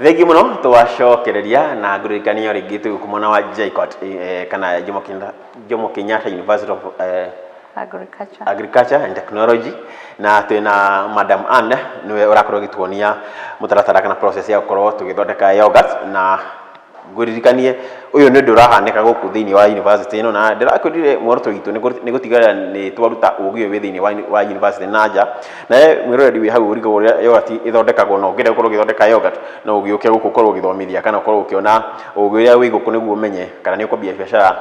Thengiũ mũno, twacokereria na ngũririkanio rĩngĩ twĩ gũkũ mwena wa JKUAT, kana Jomo Kenyatta University of Agriculture. Agriculture and Technology, na twĩna Madam Ann, nĩwe ũrakorwo agĩtuonia mũtaratara kana process ya gũkorwo tũgĩthondeka yogurt. Na ngũririkanie ũyũ nĩ ũndũ ũrahanĩka gũkũ thĩinĩ wa university ĩno, na ndĩrakwĩrire muoroto witũ nĩ gũtigĩrĩra nĩ twaruta ũgĩ ũyũ wĩ thĩinĩ wa university na nja. Nawe mwĩroreri wĩ hau ũrigagwo ũrĩa yogurt ĩthondekagwo, na ũngĩenda gũkorwo ũgĩthondeka yogurt, no ũgĩũke gũkũ ũkorwo ũgĩthomithia kana ũkorwo ũkĩona ũgĩ ũrĩa wĩ gũkũ, nĩguo ũmenye kana nĩ ũkwambia biacara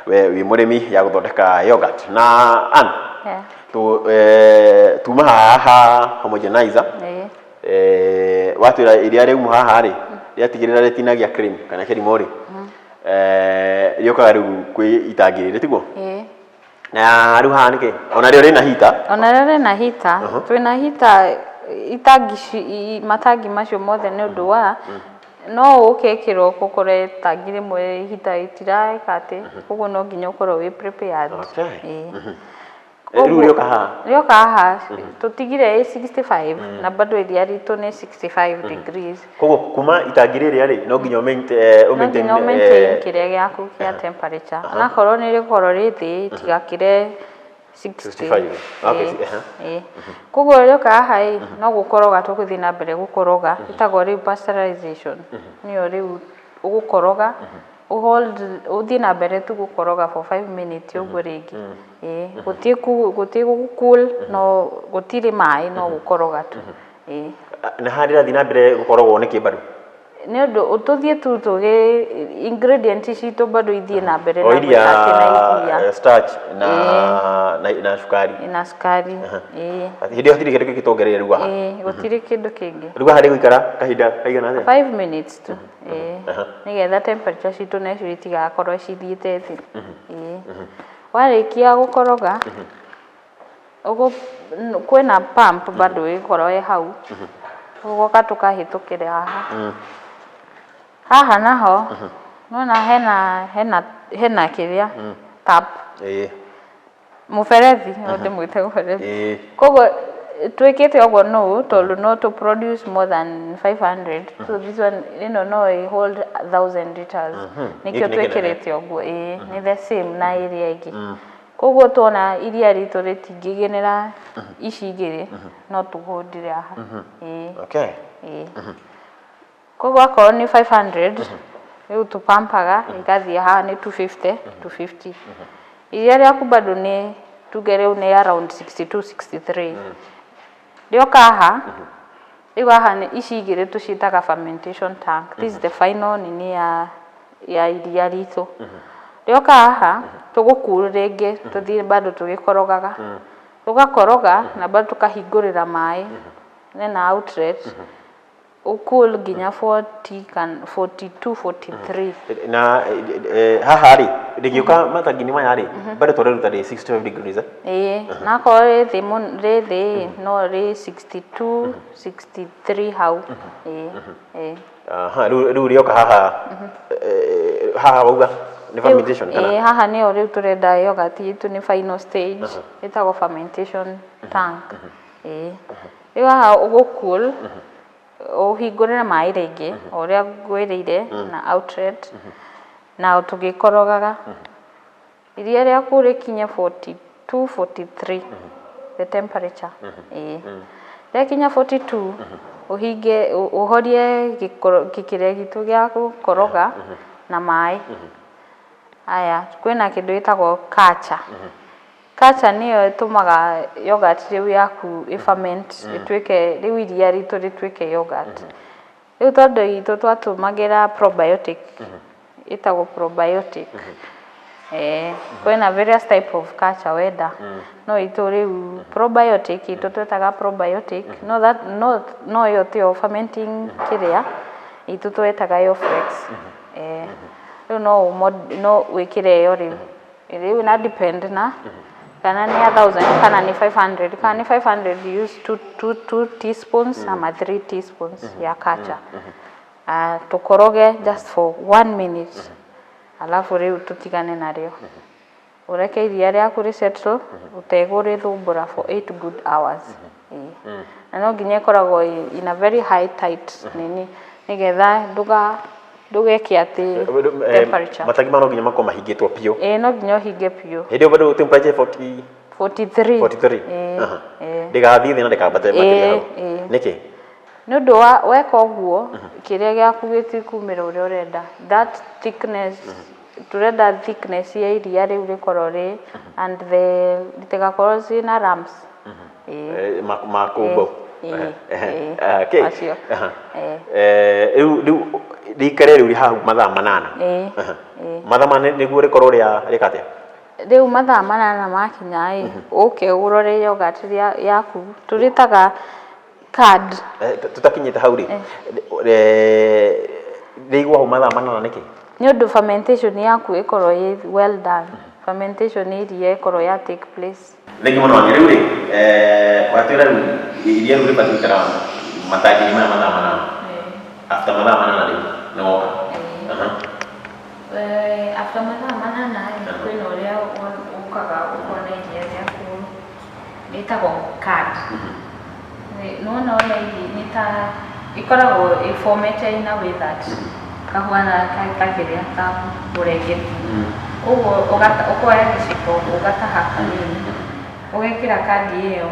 we wĩ mũrĩmi ya gũthondeka yogurt. Na Ann, tu tuma haha homogenizer, watwĩra iria rĩu haha rĩ rĩatigĩrĩra rĩtinagia cream kana kĩrimũ rĩ, rĩũkaga rĩu kwĩ itangi rĩrĩ, tiguo? Ĩĩ. Na rĩu haha nĩkĩ ona rĩo rĩna heater? Ona rĩo rĩna heater. Twĩna heater itangi matangi macio mothe nĩ ũndũ wa no ũke kĩroko ũkore tangi rĩmwe heater ĩtireka atĩ, koguo no nginya ũkorwo wĩ prepared. Ĩĩ. Rĩu rĩoka haha? Rĩoka haha tũtigire ĩ 65, na bado iria ritũ nĩ 65 degrees. Koguo kuma itangi rĩrĩa rĩ no nginya no ũmaintain, nginya ũmaintain kĩrĩa gĩaku kĩa temperature, onakorwo nĩ rĩkorwo rĩ thĩ itigakĩre 60. 65. Okay. Ĩĩ, ĩĩ. Koguo rĩoka haha ĩ no gũkoroga tũgũthiĩ na mbere gũkoroga, ĩtagwo rĩu pasteurization, nĩyo rĩu ũgũkoroga, ũhold, ũthiĩ na mbere tu gũkoroga for 5 minutes ũguo rĩngĩ. Ĩĩ, gũtiĩ gũcool, no gũtirĩ maĩ, no gũkoroga tu. Ĩĩ. Na haha rĩrathiĩ na mbere gũkorogwo nĩkĩ bado? Nĩ ũndũ tũthiĩ tu tũgĩ ingredient citũ bado ithiĩ na mbere o na iria gwĩka atĩ na iria starch na cukari. Na cukari, ĩĩ. Hĩndĩ ĩyo hatirĩ kĩndũ kĩngĩ tuongereire rĩu haha? Ĩĩ, gũtirĩ kĩndũ kĩngĩ. Rĩu haha rĩgũikara kahinda kaigana atĩa? 5 minutes tu, ĩĩ, nĩgetha temperature citũ nacio itigakorwo cithiĩte thĩ. Ĩĩ, warĩkia gũkoroga ũgũ kwĩna pump bado ĩgũkorwo ĩ hau, tũgoka tũkahĩtũkĩra haha. Haha naho nona hena kĩrĩa tap, mũberethi, no ndĩmwĩte mũberethi. Koguo twĩkĩte ũguo no tondũ no tũ produce more than 500, so this one ĩno no ĩ hold 1000 liters, nĩkĩo Gĩkĩ nĩ kĩnene. Twĩkĩrĩte ũguo. Ĩĩ, nĩ the same na ĩrĩa ĩngĩ. Koguo tuona iria ritũ rĩtingĩgenera ici igĩrĩ, no tũhũndĩre haha. Ĩĩ. Ĩĩ, koguo akorwo nĩ 500 rĩu tũpampaga ĩgathiĩ haha nĩ 250 250. Iria rĩaku bado nĩ tuge rĩu nĩ around 62 63, rĩoka haha. Rĩu haha nĩ ici igĩrĩ tũciĩtaga fermentation tank. This is the final nini ya iria ritũ. Rĩoka haha tũgũcool rĩngĩ, tũthiĩ bado tũgĩkorogaga, tũgakoroga na bado tũkahingũrĩra maĩ nena outlet, ũcool nginya 40 kana 42 43. Na haha rĩ rĩgĩũka matangi-inĩ maya rĩ, bado tũreruta rĩ 65 degrees, eh? Ĩĩ, na akorwo rĩ thĩ mũno, rĩ thĩ no rĩ 62 63 hau. Ĩĩ. Aha, rĩu rĩoka haha, haha wauga nĩ fermentation kana? Ĩĩ, haha nĩyo rĩu tũrenda yogurt itũ, nĩ final stage, ĩtagwo fermentation tank. Ĩĩ, rĩu haha ũgũcool, ũhingũrĩre maĩ rĩngĩ o ũrĩa ngwĩrĩire na outlet, na tũgĩkorogaga iria rĩaku rĩkinye 42 43 the temperature. Ĩĩ, rĩakinya 42 ũhinge, ũhorie gĩkĩrĩa gitũ gĩa gũkoroga na maĩ aya. Kwĩna kĩndũ gĩtagwo culture. Culture nĩyo ĩtũmaga yogurt rĩu yaku ĩferment, ĩtuĩke rĩu iria ritũ rĩtuĩke yogurt. Rĩu tondũ itũ twatũmagĩra probiotic, ĩtagwo probiotic. Kwĩna various type of culture wenda, no itũ rĩu probiotic itũ twetaga probiotic, no that no ĩyo tiyo fermenting kĩrĩa itũ twetaga Yoflex. Rĩu no wĩkĩre ĩyo rĩu na depend na kana nĩ 1000 kana nĩ 500. Kana nĩ 500, use 2 teaspoons ama 3 teaspoons ya culture. Tũkoroge just for one minute, alafu rĩu tũtigane narĩo, ũreke iria rĩaku rĩsettle ũtegũrĩthumbũra for 8 good hours. Ĩĩ. Na no nginya ĩkoragwo in a very high tight nini. Nĩgetha ndũgeke atĩ temperature. Matangi ma no nginya makorwo mahingĩtwo biũ. Ĩĩ, no nginya ũhinge biũ. Hĩndĩ ĩyo bado temperature 40? 43. 43. Ĩĩ. Ĩĩ. Ndĩgathiĩ thĩ na ndĩkambate makĩria hau? Ĩĩ. Nĩkĩ? Nĩ ũndũ wa weka ũguo, kĩrĩa gĩaku gĩtikumĩra ũrĩa ũrenda, that thickness tũrenda, thickness ya iria rĩu rĩkorwo rĩ and the rĩtigakorwo ciĩna lumps. Ĩĩ. Makũmbũ. Ĩĩ, ĩĩ. Okay. Macio. Rĩu rĩikare rĩu hau mathaa 8? Ĩĩ. Ĩĩ. Mathaa 8 nĩguo rĩkorwo rĩa rĩka atĩa? Rĩu mathaa 8 makinya ĩ, ũke ũrore yogurt yaku, tũrĩtaga curd. Tũtakinyĩte hau rĩ, rĩigwo hau mathaa 8 nĩkĩ? Nĩ ũndũ fermentation yaku ĩkorwo ĩ well done, fermentation ya iria ĩkorwo ya take place. Thengiũ mũno. Rĩu rĩ, watwĩra rĩu iria rĩu rĩbatiĩ gũikara matangi-inĩ maya mathaa 8. After mathaa 8 rĩu nĩ woka. After mathaa 8 ĩ, kwĩna ũrĩa ũkaga ũkona iria rĩaku rĩtagwo curd. Nĩwona ũrĩa iria nĩ ta ĩkoragwo ĩfomete in a way that kahuana ta kĩrĩa ta mũrengeti. Koguo ũkoya gĩciko, ũgataha kanini, ũgekĩra curd ĩyo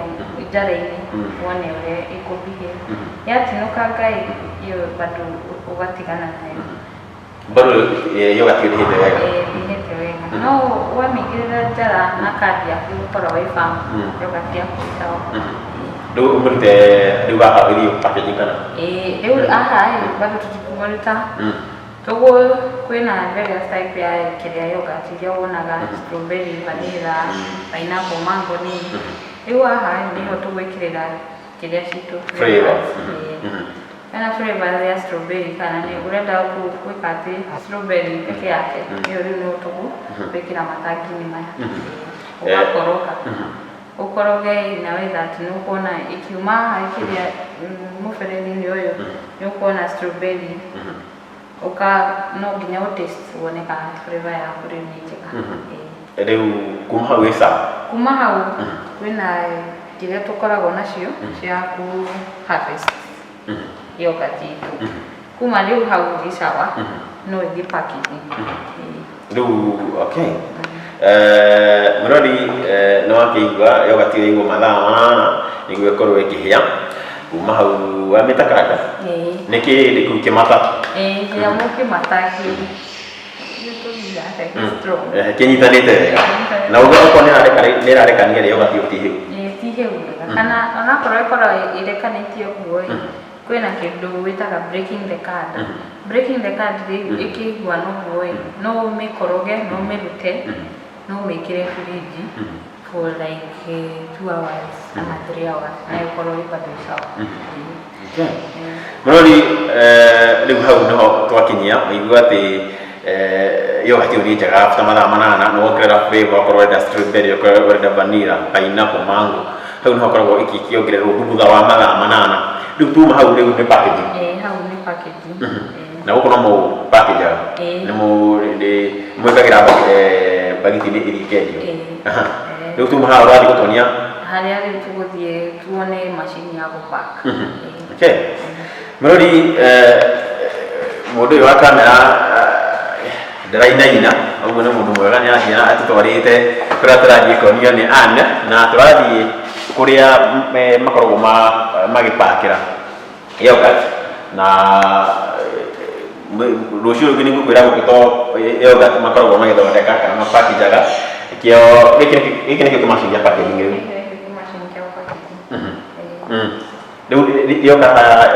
njara-inĩ, wone ũrĩa ĩkũ behave. Yatinũkanga ĩ, ĩyo bado ũgatigana nayo. Bado yogurt ĩyo ndĩhĩte wega. Ĩĩ, ndĩhĩte wega. No wamĩigĩrĩra njara na curd yaku ĩgũkorwo ĩ firm, yogurt yaku ĩ sawa. Rĩu ũmĩrute rĩu haha ĩthiĩ packaging kana? Ĩĩ, rĩu haha ĩ, bado tũtikũmĩruta. Toguo kwĩna various type ya kĩrĩa yogurt iria wonaga, strawberry, vanilla, pineapple, mango nini. Rĩu haha nĩho tũgwĩkĩrĩra kĩrĩa citũ. Flavor. Ĩĩ. Hena flavor ya strawberry, kana nĩ ũrenda gwĩka atĩ strawberry peke yake, ĩyo rĩu no tũgwĩkĩra matangi-inĩ maya. Ũgakoroga, ũkoroge in a way that nĩ ũkuona ĩkiuma haha ĩkĩrĩa mũberethi-inĩ ũyũ, nĩ ũkuona strawberry. Ũka no nginya ũ taste wone kana flavor yaku rĩu nĩ njega. Ĩĩ. Rĩu kuma hau ĩ sawa. Kuma hau kwĩna kĩrĩa tũkoragwo nacio cia ku harvest yogurt itũ. Kuma rĩu hau ĩ sawa, no ĩthiĩ packaging. Ĩĩ. Rĩu okay, mũrori, nĩ wakĩigua yogurt ĩyo ĩigwo mathaa 8 nĩguo ĩkorwo ĩkĩhĩa. Kuma hau wamĩtakanga, Ĩĩ. nĩ kĩndĩ kĩu kĩmata? Ĩĩ, kĩnyamũ kĩmata kĩ nĩtũthiaga kĩ strong. Kĩnyitanĩte wega na ũguo okorwo nĩ ĩrarekania rĩ, yogurt ĩyo ti hĩu. Ĩĩ, ti hĩu wega, kana onakorwo ĩkorwo ĩrekanĩtie ũguo ĩ, kwĩna kĩndũ wĩtaga breaking the curd. Breaking the curd rĩ, ĩkĩiguana ũguo ĩ, no ũmĩkoroge, no ũmĩrute, no ũmĩkĩre fridge for like 2 hours kana 3 hours na ĩkorwo ĩ bado ĩ sawa. Okay. Mũrori, rĩu hau nĩho twakinyia ũigua atĩ yogurt ĩyo nĩ njega. After mathaa 8 nĩ wongerera flavor, okorwo ũrenda strawberry, okorwo ũrenda vanilla, pineapple, mango, hau nĩho hakoragwo ĩkĩongererwo thutha wa mathaa 8. Rĩu tuma hau rĩu nĩ packaging. Ĩĩ, hau nĩ packaging. Ĩĩ. Na gũkũ no mũ packageaga? Ĩĩ. Nĩ mũ nĩ mwĩkagĩra bagiti-inĩ ĩthiĩ ĩkendio? Ĩĩ. Ĩĩ. Rĩu tuma haha ũrathiĩ gũtuonia harĩa rĩu tũgũthiĩ tuone macini ya gũpack. Ĩĩ. Okay. Mũrori, mũndũ ũyũ wa kamera ndarainaina ũguo, nĩ mũndũ mwega, nĩ arathiĩ atũtwarĩte kũrĩa tũrathiĩ kuonio nĩ Ann, na tũrathiĩ kũrĩa makoragwo magĩpakĩra yogurt. Na rũciũ rũngĩ nĩ ngũkwĩra gũkũ to yogurt makoragwo magĩthondeka kana mapakijaga. Kĩo gĩkĩ gĩkĩ nĩkĩo kĩmacini gĩa packaging rĩu? Gĩkĩ nĩkĩo kĩmacini kĩa packaging. Ĩĩ. Rĩu yoka haha?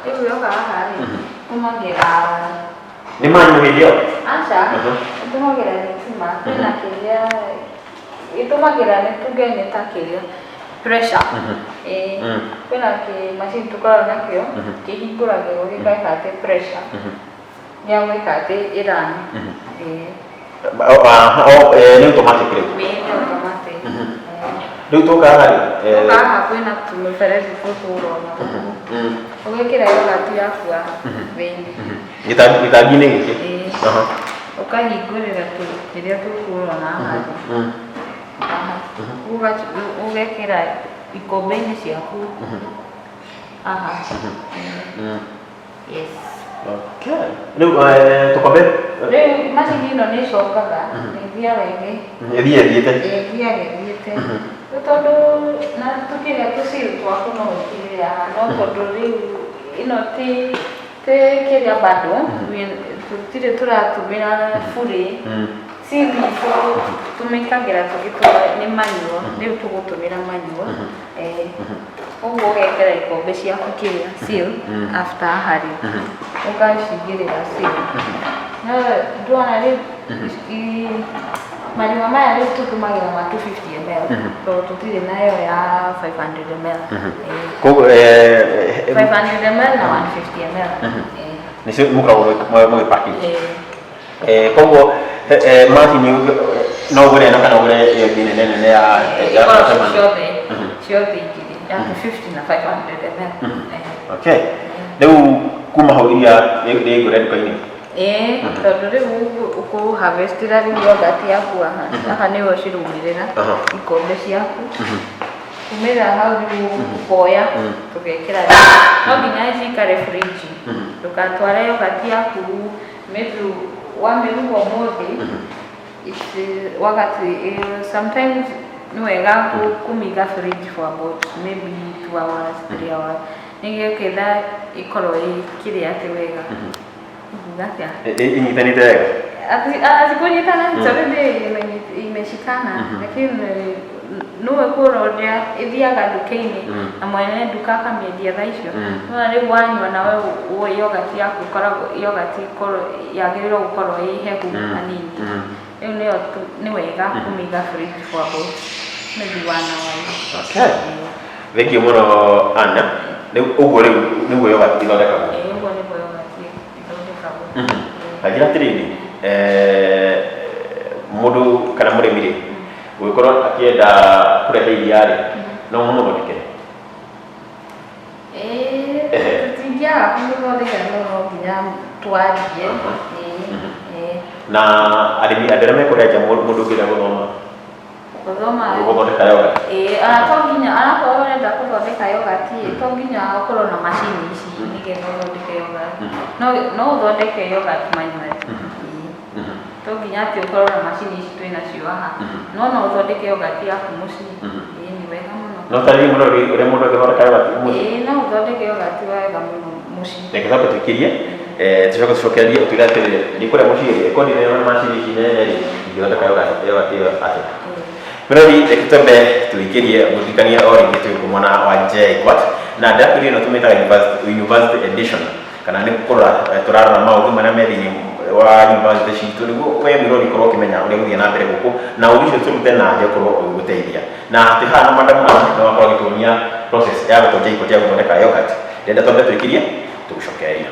Rĩu yoka haha rĩ, tũmagĩra Nĩ manyu hĩndĩ ĩyo? Aca, tũmagĩra thitima. Kwĩna kĩrĩa ĩtũmagĩra, nĩ tuge nĩ ta kĩrĩa pressure. Ĩĩ. Kwĩna kĩmacini tũkoragwo nakĩo kĩhingũragĩrwo gĩgeka atĩ pressure gĩa gwĩka atĩ ĩrani. Ĩĩ. Oh, nĩ automatic rĩu? Ĩĩ, nĩ automatic. Ĩĩ. Rĩu tũka haha rĩ, Tũka haha kwĩna tũmĩberethi tũtũ ũrona gũkũ. Ũgekĩra yogurt yaku haha thĩinĩ. Gĩtangi-inĩ gĩkĩ? Ĩĩ. Ũkahingũrĩra kĩrĩa tũtũ ũrona haha thĩ. Haha. Ũgekĩra ikombe-inĩ ciaku haha. Yes. Okay. Rĩu tũkombe. Rĩu macini ĩno nĩ ĩcokaga, nĩ ĩthiaga ĩgĩ ĩthiĩ ĩthiĩte. Ĩthiaga ĩthiĩte. Rĩu tondũ na tũkĩrĩa tũcil twaku no wĩkĩrĩre haha, no tondũ rĩu ĩno ti kĩrĩa bado tũtirĩ tũratũmĩra burĩ. Seal itũ tũmĩkagĩra tũgĩtua nĩ manual, rĩu tũgũtũmĩra manual. Ũguo ũgekĩra ikombe ciaku kĩrĩa seal after haha rĩ, ũgacigĩrĩra seal. No ndwona rĩu marima maya rĩu tũtũmagĩra ma 250 ml tondũ tũtirĩ nayo ya 500 ml. Koguo 500 ml na 150 ml. Nĩcio mũkoragwo mũgĩpackage? Eh. Koguo macini no ũgũre ĩno kana ũgũre ĩyo ĩngĩ nene nene ya Ikoragwo ciothe ciothe igĩrĩ, ya 250 na 500 ml. Okay. Rĩu kuma hau iria rĩngũre nduka-inĩ? Ĩĩ, tondũ rĩu ũkũ harvestĩra rĩu yogurt yaku haha, haha nĩho ciraumĩrĩra ikombe ciaku. Kumĩrĩra hau rĩu ũkoya tũgekĩra, no nginya cikare fridge, ndũgatware yogurt yaku maybe wamĩruga ũmũthĩ. It's wakati sometimes nĩ wega kũmĩiga fridge for about maybe 2 hours, 3 hours, nĩgetha ĩkorwo ĩ kĩrĩa atĩ wega. Nguga atĩa? Ĩnyitanĩte wega. Azikunyitana, it's already imeshikana, lakini nĩwe kũrora ũrĩa ĩthiaga nduka-inĩ na mwene nduka akamĩendia thaa icio. Nĩwona rĩu wanyua nawe yogurt yaku ĩkoragwo yogurt ĩkorwo yagĩrĩirwo gũkorwo ĩ hehu hanini. Rĩu nĩyo nĩ wega kũmĩiga fridge for about maybe one hour. Okay. Thank you mũno, Anna. Rĩu ũguo rĩu nĩguo yogurt ithondekagwo. Ĩĩ, ũguo nĩguo yogurt ithondekagwo. Ta njĩra atĩrĩrĩ, mũndũ kana mũrĩmi rĩ, ũngĩkorwo akĩenda kũrehe iria rĩ, no mũmũthondekere? Ĩĩ, tũtingĩaga kũmũthondekera, no no nginya twarie. Ĩĩ. Na arĩmi andũ arĩa me kũrĩa nja, mũndũ ũngĩenda gũthoma Gũthoma gũthondeka yogurt? Ĩĩ, ona to nginya onakorwo ũrenda gũthondeka yogurt ĩ, to nginya ũkorwo na macini ici nĩgetha ũthondeke yogurt. No ũthondeke yogurt manually. Ĩĩ. To nginya atĩ ũkorwo na macini ici twĩ nacio haha. No no ũthondeke yogurt yaku mũciĩ. Ĩĩ, nĩ wega mũno. No tarĩrie mũno ũrĩa mũndũ angĩthondeka yogurt mũciĩ. Ĩĩ, no ũthondeke yogurt wega mũno mũciĩ. Reke twambe tũikĩrie, tũcoke tũcokererie ũtwĩre atĩrĩrĩ, nĩ kũrĩa mũciĩ rĩ, korwo ndĩna macini ici nene rĩ, ingĩthondeka yogurt ĩyo atĩa? Mũrori, reke twambe tũikĩrie mũririkanie o rĩngĩ twĩ gũkũ mwena wa JKUAT na ndĩrakwĩrire ĩno tũmĩtaga university edition, kana nĩ kũrora tũrarora maũndũ marĩa me thĩinĩ wa university citũ nĩguo we mwĩrori ũkorwo ũkĩmenya ũrĩa gũthiĩ na mbere gũkũ na ũndũ ũcio tũrute na nja ũkorwo ũgĩgũteithia. Na twĩ haha na madam Ann nĩ wakorwo agĩtuonia process ya gũkũ JKUAT ya gũthondeka yogurt. Ndĩrenda twambe tũikĩrie tũgũcokereria.